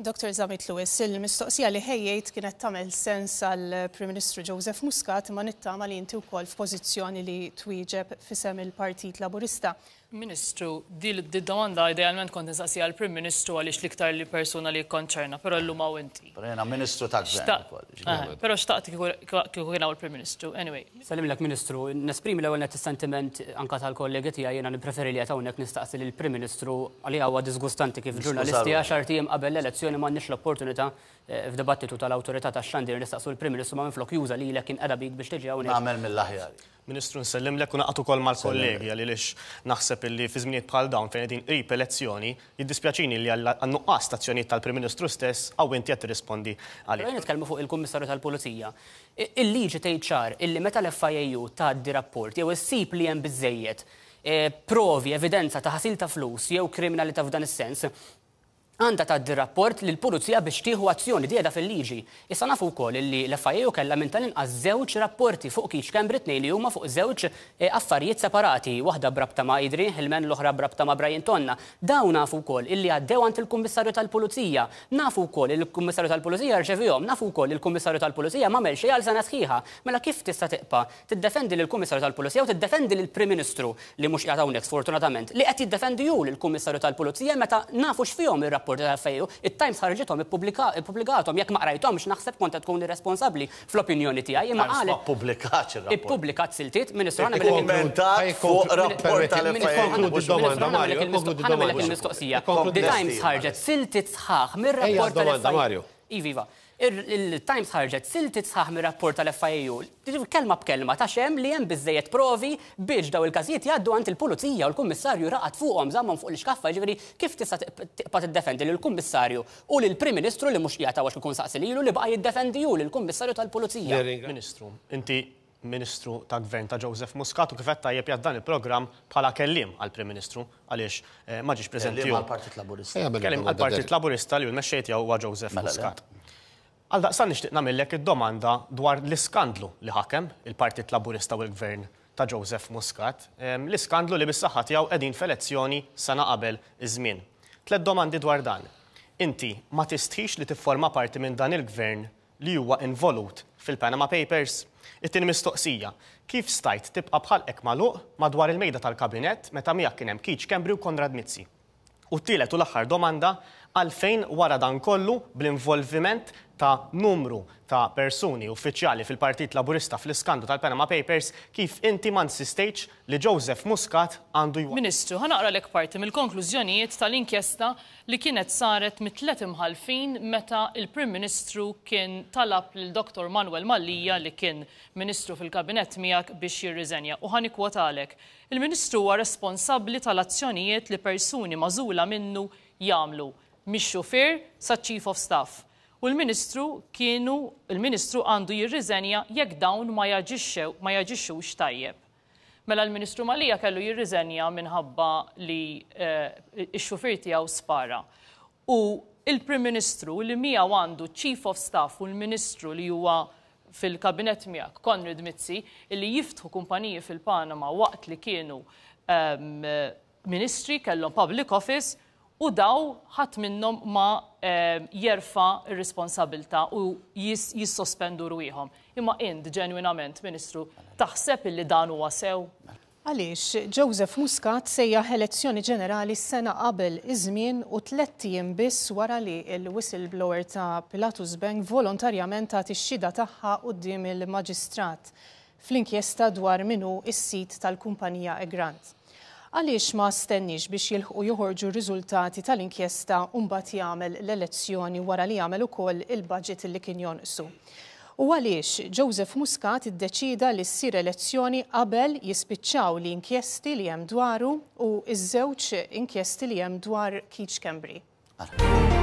Dr. Zammit Lewis, il-mistoqsija li ħejjejt kienet tagħmel sens għall-Prim Ministru Joseph Muscat imma nittama li inti wkoll f'pożizzjoni li twieġeb f'isem il-Partit Laburista. Ministru, di d-domanda idealment kont nistaqsiha għall-Prim Ministru għaliex l-iktar li persuna li jikkonċerna, però llum hawn inti. Però jiena Ministru ta' Gvern ukoll. Eh, però xtaqt kieku kien hawn il-Prim Ministru. Anyway. Salimlek Ministru, nesprimi l-ewwel nett is-sentiment anka tal-kollegi tiegħi jiena nippreferi li qed hawnhekk nistaqsi lill-Prim Ministru għalija huwa disgustanti kif ġurnalisti għaxart ijiem qabel l-elezzjoni m'għandniex l-opportunità eh, f'dibattitu tal-Awtorità tax-Xandir nistaqsu l-Prim Ministru ma minflok juża lilek kien qeda bik biex tiġi hawnhekk. Nagħmel mill-aħjar. Ministru nsellimlek u naqgħad ukoll mal-kollegi għaliex naħseb illi fi żminijiet bħal dawn fejn qegħdin qrib elezzjoni, jiddispjaċini li għan-nuqqas ta' azzjonijiet tal-Prim Ministru stess hawn inti qed tirrispondi għalih. Ejja nitkellmu fuq il-Kummissarju tal-Pulizija. Il-liġi tgħid ċar illi meta l-FIAU tgħaddi rapport jew issib li hemm biżżejjed provi, evidenza ta' ħasil ta' flus jew kriminalità f'dan is-sens, għandha tgħaddi rapport lill-Pulizija biex tieħu azzjoni, di qiegħda fil-liġi. Issa nafu wkoll illi l-FIAU kellha minn tal-inqas żewġ rapporti fuq Keith Schembri tnejn li huma fuq żewġ affarijiet separati, waħda b'rabta ma' Adrian Hillman l-oħra b'rabta ma' Brian Tonna. Dawn nafu wkoll illi għaddew għand il-Kummissarju tal-Pulizija. Nafu wkoll illi l-Kummissarju tal-Pulizija rċevihom. Nafu wkoll li l-Kummissarju tal-Pulizija m'għamel xejn għal sena sħiħa. Mela kif tista' tibqa' Tiddefendi lill-Kummissarju tal-Pulizija u tiddefendi lill-Prim Ministru, li mhux qiegħed hawnhekk sfortunatament, li qed jiddefendi hu lill-Kummissarju tal-Pulizija meta nafu x'fihom ir-rapporti tal-FIAU. It-Times ħarġithom, ippubblikathom, jekk ma qrajthomx naħseb kont qed tkun irresponsabbli fl-opinjoni tiegħi, imma Times ma qalet ppubblikatx ir-rapport. Ippubblikat siltiet, Ministru, ħa nagħmellek Ikkummentat fuq rapport tal-FIAU. Ikkonkludi d-domanda, Mario, Ministru, ħa nagħmellek il-mistoqsija. The Times ħarġet siltiet sħaħ mir-rapport tal-FIAU. Iva, iva. Il-Times ħarġet siltiet sħaħ mir-rapport tal-FIAU, kelma b'kelma ta' x'hemm li hemm biżżejjed provi biex dawn il-każijiet jgħaddu għand il-Pulizija u l-Kummissarju raqad fuqhom, żammhom fuq l-ixkaffa, jiġifieri kif tista' tibqa' tiddefendi lill-Kummissarju u lill-Prim Ministru li mhux qiegħed hawn għax ikun saqsi lilu li baqa' jiddefendi hu lill-Kummissarju tal-Pulizija. Ministru, inti Ministru ta' Gvern ta' Joseph Muscat u kif għedt tajjeb qiegħed f'dan il-programm bħala kelliem għall-Prim Ministru għaliex ma ġiex preżenti hu. Kelliem għall-Partit Laburista. Kelliem għall-Partit Laburista li hu l-mexxej tiegħu huwa Joseph Muscat. Għaldaqstant nixtieq nagħmillek id-domanda dwar l-iskandlu li ħakem il-Partit Laburista u l-Gvern ta' Joseph Muscat, l-iskandlu li bis-saħħa tiegħu qegħdin f'elezzjoni sena qabel iż-żmien. Tlett domandi dwar dan. Inti ma tistħix li tifforma parti minn dan il-Gvern li huwa involut fil-Panama Papers? It-tieni mistoqsija, kif stajt tibqa' b'ħalqek magħluq madwar il-mejda tal-Kabinett meta miegħek kien hemm Keith Schembri u Konrad Mizzi? U t-tielet u l-aħħar domanda, għalfejn wara dan kollu, bl-involviment ta' numru ta' persuni uffiċjali fil-Partit Laburista fl-iskandlu tal-Panama Papers, kif inti ma nsistejtx li Joseph Muscat għandu jwaqqaf Ministru, ħa naqralek parti mill-konklużjonijiet tal-inkjesta li kienet saret mit-tliet imħallfin meta l-Prim Ministru kien talab lil Dottor Manuel Mallia li kien Ministru fil-Kabinett miegħek biex jirriżenja u ħa nikkwotalek, Il-Ministru huwa responsabbli tal-azzjonijiet li persuni magħżula minnu jagħmlu, mix-xufier saċ-Chief of Staff. U l-Ministru kienu il-Ministru għandu jirriżenja jekk dawn ma jaġixxew ma jaġixxux tajjeb. Mela l-Ministru Mallia kellu jirriżenja minħabba li x-xufier tiegħu spara. U l-Prim Ministru li miegħu għandu ċ-Chief of Staff u l-Ministru li huwa fil-Kabinett miegħek, Konrad Mizzi, illi jiftħu kumpaniji fil-Panama waqt li kienu Ministri, kellhom public office, u daw ħadd minnhom ma jerfa' r-responsabilità u jissospendu rwieħhom. Imma int ġenwinament, Ministru, taħseb illi dan huwa sew? Għaliex Joseph Muscat sejjaħ elezzjoni ġenerali sena qabel iż-żmien u tlett ijiem biss wara li l-whistleblower ta' Pilatus Bank volontarjament tat ix-xhieda tagħha quddiem il-Maġistrat fl-inkjesta dwar min hu s-sid tal-kumpanija Egrant. Għaliex ma stenniex biex jilħqu joħorġu r-riżultati tal-inkjesta u mbagħad jagħmel l-elezzjoni wara li għamel ukoll il-budget li kien jonqsu? U għaliex Joseph Muscat iddeċieda li ssir elezzjoni qabel jispiċċaw li-inkjesti li hemm dwaru u ż-żewġ inkjesti li hemm dwar Keith Schembri? Ara.